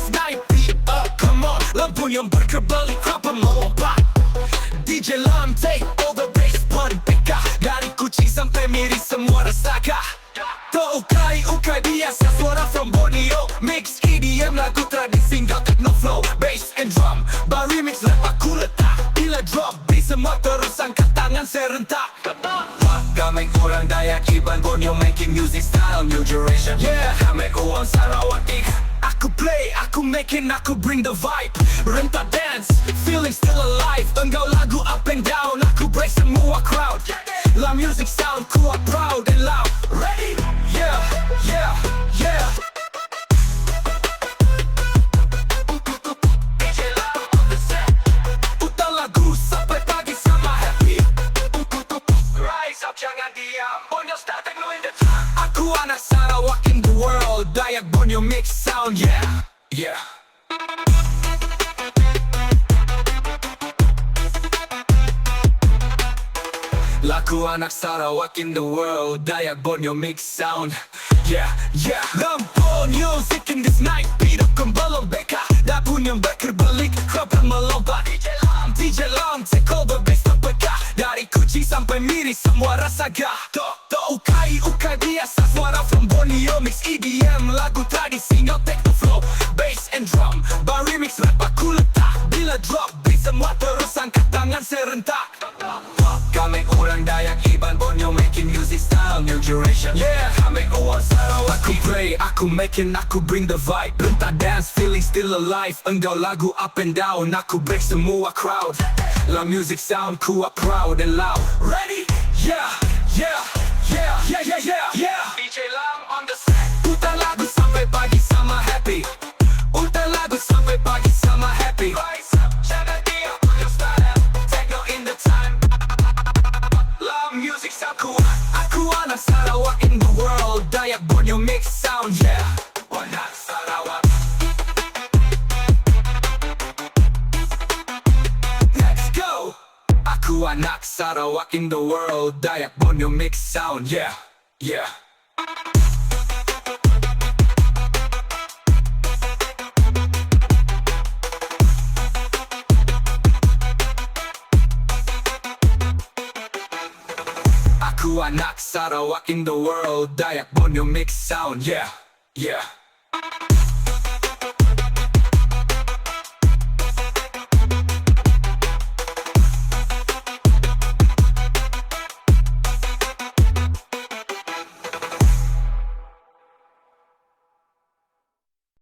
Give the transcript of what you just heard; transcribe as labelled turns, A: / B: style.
A: this night Beat up, come on Lampu neon berkerbalik Crowd melompat DJ Lam take over bass pun peka Dari Kuching sampai Miri semua rasa Tu ukai ukai biasa suara from Borneo Mix EDM lagu tradisi enggau techno flow Bass and drum ba remix rap aku letak Bila drop beat semua terus angkat tangan serentak Kami orang Dayak Iban Borneo making music style new generation Yeah kami orang Sarawak Aku play, aku making, aku bring the vibe Rentak dance, feeling still alive Enggau lagu up and down, aku break semua crowd La music sound kuat proud and loud Ready? Yeah, yeah, yeah DJ Lam on the set Putar lagu sampai pagi sama happy Rise up, jangan diam Borneo style techno in the time Aku anak Sarawak in the world Dayak Borneo mix sound, yeah Yeah Laku anak Sarawak in the world Dayak Borneo mix sound Yeah, yeah Lampu music in this night Beat up kembali beka Lampu yang berkerbalik Crowd melompat DJ Lam, DJ Lam Take over bass terpecah Dari Kuching sampai Miri Semua rasa gah Tok, tok ukai, ukai biasa Suara from Borneo Mix EDM Lagu tradisi Enggau techno flow Bass and drum Ba remix rap aku letak Bila drop beat semua terus angkat tangan serentak Kami orang Dayak Iban Borneo making music style new generation Yeah kami orang Sarawak Aku play, aku making, aku bring the vibe Rentak dance, feeling still alive Enggau lagu up and down Aku break semua crowd La music sound kuat proud and loud Ready? Yeah, yeah, yeah, yeah, yeah, yeah, yeah DJ Lam on the set Putar lagu sampai pagi sama happy Putar lagu sampai pagi sama happy Rise up, jangan diam, your style Techno in the time Love music sound kuat Aku anak Sarawak in the world Dayak Borneo mix sound, yeah Anak Sarawak Let's go Aku anak Sarawak in the world Dayak Borneo mix sound, yeah Yeah Aku anak Sarawak in the world Dayak Borneo mix sound, yeah Yeah.